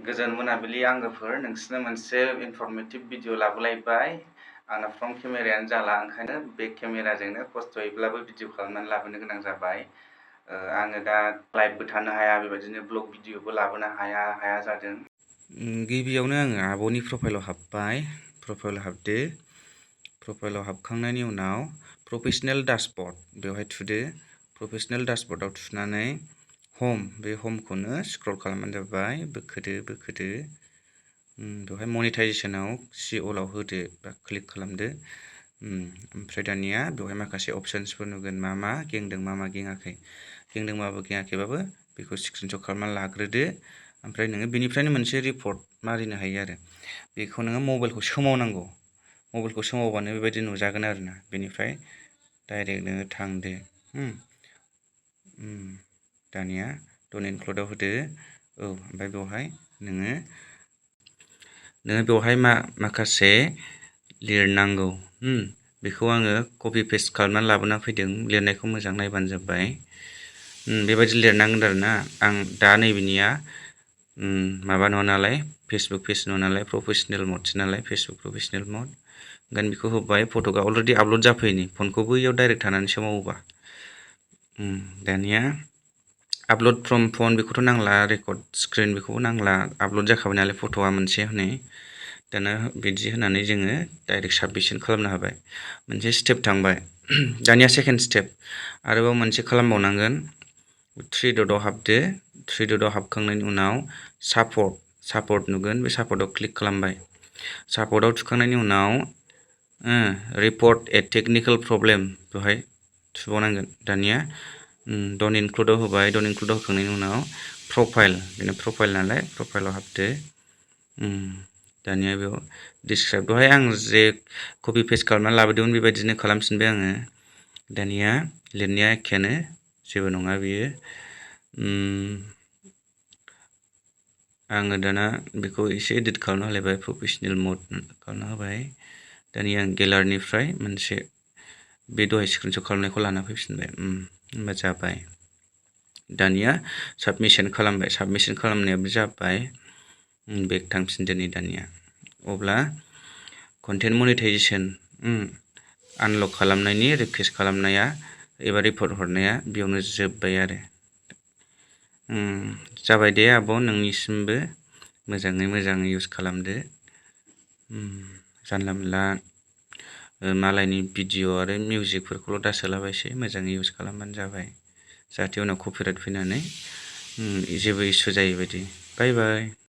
गोजोन मोनाबिलि आंगोफोर नोंसिनो मोनसे इनफरमेटिव भिडिअ लाबोलायबाय आंना फ्रन्ट केमेरायानो जाला ओंखायनो बेक केमेराजोंनो खस्थ'यैब्लाबो भिडिअ खालामनानै लाबोनो गोनां जाबाय आङो दा लाइभबो थानो हाया बेबायदिनो ब्लग भिडिअबो लाबोनो हाया जादों गिबियावनो आङो आब'नि प्रफाइलाव हाबबाय प्रफाइलाव हाबदो प्रफाइलाव हाबखांनायनि उनाव प्रफेसनेल डासबर्ड बेवहाय थुदो प्रफेसनेल डासबर्डआव थुनानै हम बे हमखौनो स्क्रल खालामबानो जाबाय बोखोदो बेवहाय मनिटाइजेशनाव सिअलआव होदो बा क्लिक खालामदो ओमफ्राय दानिया बेवहाय माखासे अपशन्सफोर नुगोन मा गेंदों मा गेङाखै गेङाखैबाबो बेखौ स्क्रिनशट खालामना लाग्रोदो ओमफ्राय नोङो बेनिफ्रायनो मोनसे रिपर्ट मारिनो हायो आरो बेखौ नोङो मबाइलखौ सोमावनांगौ मबाइलखौ सोमावबानो बेबायदि नुजागोन आरोना बेनिफ्राय डाइरेक्ट नोङो थांदो दानिया डन्ट इनक्लुडआव होदो ओमफ्राय बेवहाय नोङो बेवहाय माखासे लिरनांगौ बेखौ आङो कपि पेस्ट खालामनानै लाबोना फैदों लिरनायखौ मोजां नायबानो जाबाय बेबायदि लिरनांगोन आरोना आं दा नैबेनिया माबा नङा नालाय फेसबुक पेज नङा नालाय प्रफेसनेल मडसो नालाय फेसबुक प्रफेसनेल मड ओंखायनो बेखौ होबाय फट'आ अलरेडि आपल'ड जाफैनि फनखौ बैयाव डाइरेक्ट थानानै सोमावोबा दानिया आपल'ड फ्रम फन बेखौथ' नांला रेकर्ड स्क्रिन बेखौबो नांला आपल'ड जाखाबाय नालाय फट'आ मोनसे हनै दाना बिदि होनानै जोङो डाइरेक्ट साबमिसन खालामनो हाबाय मोनसे स्टेप थांबाय दानिया सेकेन्ड स्टेप आरोबाव मोनसे खालामबावनांगोन थ्रि डटआव हाबदो थ्रि डटआव हाबखांनायनि उनाव सापर्ट नुगोन बे सापर्टआव क्लिक खालामबाय सापर्टआव थुखांनायनि उनाव रिपर्ट ए टेकनिकेल प्रब्लेम बेवहाय थुबावनांगोन दानिया डन्ट इनक्लुडआव होबाय डन्ट इनक्लुडआव होखांनायनि उनाव प्रफाइल बेनो प्रफाइल नालाय प्रफाइलाव हाबदो दानिया बेयाव डिसक्राइब दहाय आं जे कपि पेस्ट खालामनानै लाबोदोंमोन बेबायदिनो खालामफिनबाय आङो दानिया लिरनाया एखेयानो जेबो नङा बियो आङो दाना बेखौ एसे एडिट खालामना होलायबाय प्रफेसनेल मड खालामना होबाय दानिया आं गेलारिनिफ्राय मोनसे बे दहाय स्क्रिनशट खालामनायखौ लाना फैफिनबाय होमबा जाबाय दानिया साबमिसन खालामबाय साबमिसन खालामनायाबो जाबाय बेक थांफिनदो नै दानिया अब्ला कन्टेन्ट मनिटाइजेशन आनलक खालामनायनि रिकुवेस्ट खालामनाया एबा रिपर्ट हरनाया बेयावनो जोब्बाय आरो जाबाय दे आब' नोंनिसिमबो मोजाङै इउज खालामदो जानला मोनला मालायनि भिडिअ आरो मिउजिकफोरखौल' दासोलाबायसै मोजाङै इउज खालामबानो जाबाय जाहाथे उनाव कपिराइट फैनानै जेबो इसु जायै बायदि बाय